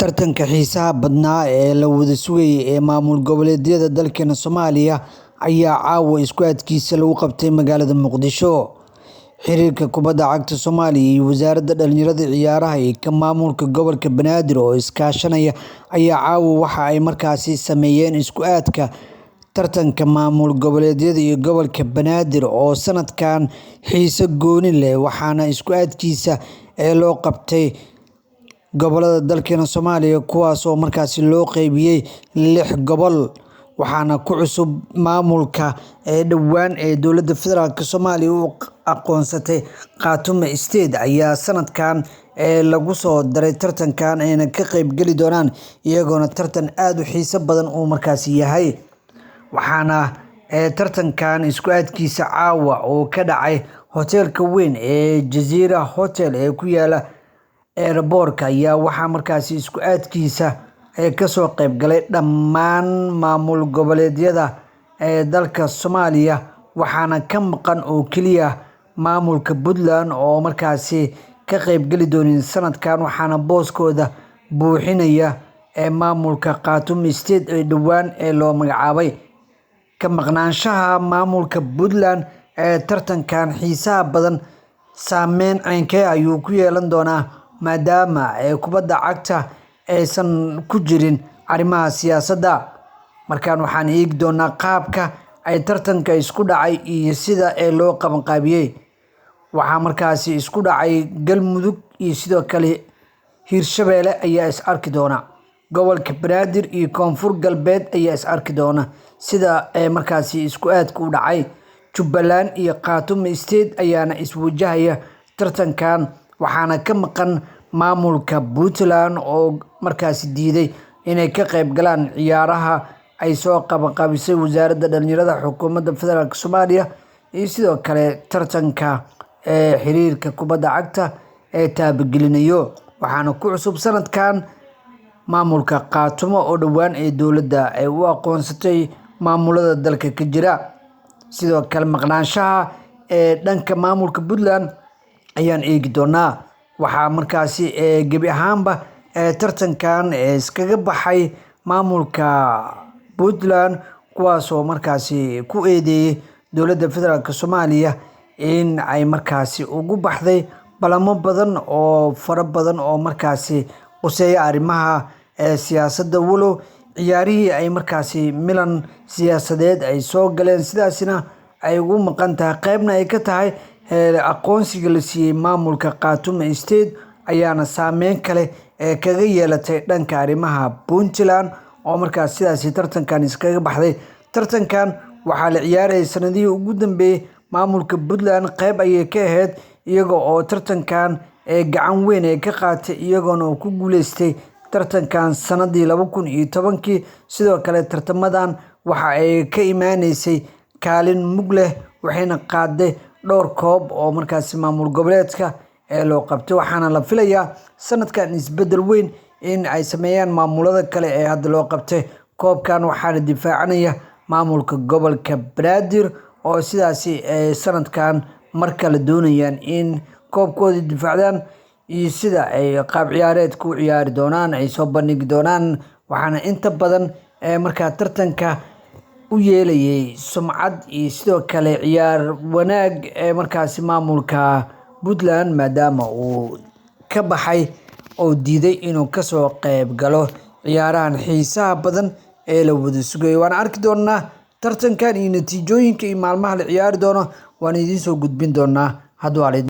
Tartanka xiisaha badnaa ee la wada sugayay ee maamul goboleedyada dalkeena Soomaaliya ayaa caawa isku adkiisa lagu qabtay magaalada Muqdisho. Xiriirka kubadda cagta Soomaaliya iyo Wasaaradda Dhalinyarada Ciyaaraha iyo ka maamulka gobolka Banaadir oo iskaashanaya ayaa caawa waxa ay markaasi sameeyeen isku aadka tartanka maamul goboleedyada iyo gobolka Banaadir oo sanadkan xiiso gooni leh, waxaana isku aadkiisa ee loo qabtay gobolada dalkeena Soomaaliya, kuwaas oo markaasi loo qeybiyey 6 gobol. Waxaana ku cusub maamulka ee dhowaan ee dowladda federaalk Soomaaliya u aqoonsatay Khartoum State ayaa sanadkan ee lagu soo daray tartankan ayna ka qeyb geli doonaan, iyagoona tartan aad u xiiso badan uu markaasi yahay. Waxaana tartankan isku aadkiisa caawa oo ka dhacay hoteelka weyn ee Jazeera Hotel ee ku yaala airport-ka ayaa waxaa markaasi isku aadkiisa kasoo qeyb galay dhammaan maamul goboleedyada ee dalka Soomaaliya, waxaana ka maqan oo keliya maamulka Puntland oo markaasi ka qeyb geli doonin sanadkan, waxaana booskooda buuxinaya ee maamulka Khartoum State ee dhowaan ee loo magacaabay. Ka maqnaanshaha maamulka Puntland ee tartankan xiisaha badan saameyn ceynkee ayuu ku yeelan doonaa, maadaama ee kubadda cagta aysan ku jirin arrimaha siyaasadda. Markaan waxaan eegi doonaa qaabka ay tartanka isku dhacay iyo sida ee loo qabanqaabiyey. Waxaa markaasi isku dhacay Galmudug iyo sidoo kale Hirshabelle ayaa is arki doona. Gobolka Banaadir iyo Koonfur Galbeed ayaa is arki doona sida ee markaasi isku aadka u dhacay. Jubbaland iyo Khartoum State ayaana iswajahaya tartankan, waxaana ka maqan maamulka Puntland oo markaasi diiday inay ka qeyb galaan ciyaaraha ay soo qabanqaabisay Wasaaradda Dhalinyarada Xukuumadda Federaalk Soomaaliya iyo sidoo kale tartanka ee xiriirka kubadda cagta ee taabagelinayo. Waxaana ku cusub sanadkan maamulka Khartoum oo dhowaan ee dowladda ay u aqoonsatay maamulada dalka ka jira. Sidoo kale maqnaanshaha ee dhanka maamulka Puntland ayaan eegi doonaa. Waxaa markaasi gebi ahaanba tartankan iskaga baxay maamulka Puntland, kuwaas oo markaasi ku eedeeyay dowladda federaalk Soomaaliya in ay markaasi ugu baxday balamo badan oo fara badan oo markaasi quseeya arrimaha siyaasadda, walow ciyaarihii ay markaasi milan siyaasadeed ay soo galeen, sidaasina ay ugu maqan tahay qeybna ay ka tahay aqoonsiga la siiyey maamulka Khartoum State ayaana saameyn kale ee kaga yeelatay dhanka arrimaha Puntland oo markaas sidaasi tartankan iskaga baxday. Tartankan waxaa la ciyaarayay sanadihii ugu dambeeyay, maamulka Puntland qeyb ayay ka ahayd, iyaga oo tartankan ee gacan weyn ay ka qaatay, iyagoona ku guuleystay tartankan sanadii 2010. Sidoo kale tartamadan waxa ay ka imaaneysay kaalin mug leh, waxayna qaaday dhowr koob oo markaasi maamul goboleedka ee loo qabtay. Waxaana la filayaa sanadkan isbedel weyn in ay sameeyaan maamulada kale ee hadda loo qabtay koobkan, waxaana difaacanaya maamulka gobolka Banaadir oo sidaasi sanadkan mar kale doonayaan in koobkooda difaacdaan iyo sida ay qaab ciyaareedka u ciyaari doonaan ay soo bandhigi doonaan. Waxaana inta badan markaa tartanka u yeelayay sumcad iyo sidoo kale ciyaar wanaag ee markaasi maamulka Puntland, maadaama uu ka baxay oo diiday inuu kasoo qeyb galo ciyaarahan xiisaha badan ee la wada sugayo. Waan arki doonaa tartankan iyo natiijooyinka iyo maalmaha la ciyaari doono, waan idiin soo gudbin doonaa hadduu.